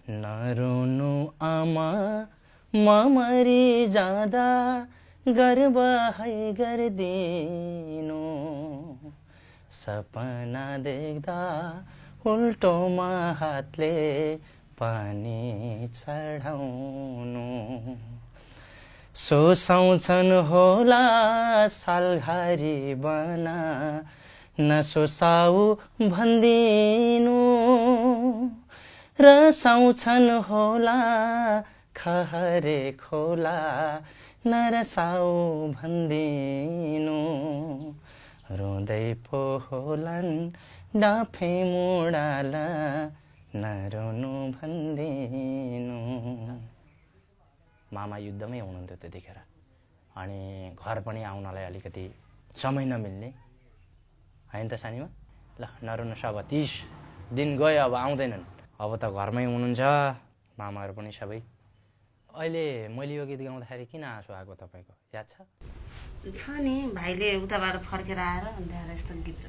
नरुनु आमा म मरि जाँदा गर्व है गर्दिनु सपना देख्दा उल्टोमा हातले पानी चढाउनु सोसाउँछन् होला सालघारी बना नसोसाउ भन्दिनु रसाउँछन् होला खहरे खोला नरसाउ भन्दिनु रुँदै पो होलान् डाफे मुडाला नरुनु भन्दिनु। मामा युद्धमै हुनुहुन्थ्यो त्यतिखेर अनि घर पनि आउनलाई अलिकति समय नमिल्ने हैन त सानीमा। ल नरुनु सब 30 दिन गयो अब आउँदैनन् अब त घरमै हुनुहुन्छ मामाहरू पनि सबै। अहिले मैले यो गीत गाउँदाखेरि किन आँसु आएको तपाईँको याद छ? छ नि भाइले उताबाट फर्केर आएर अन्त यस्तो गीत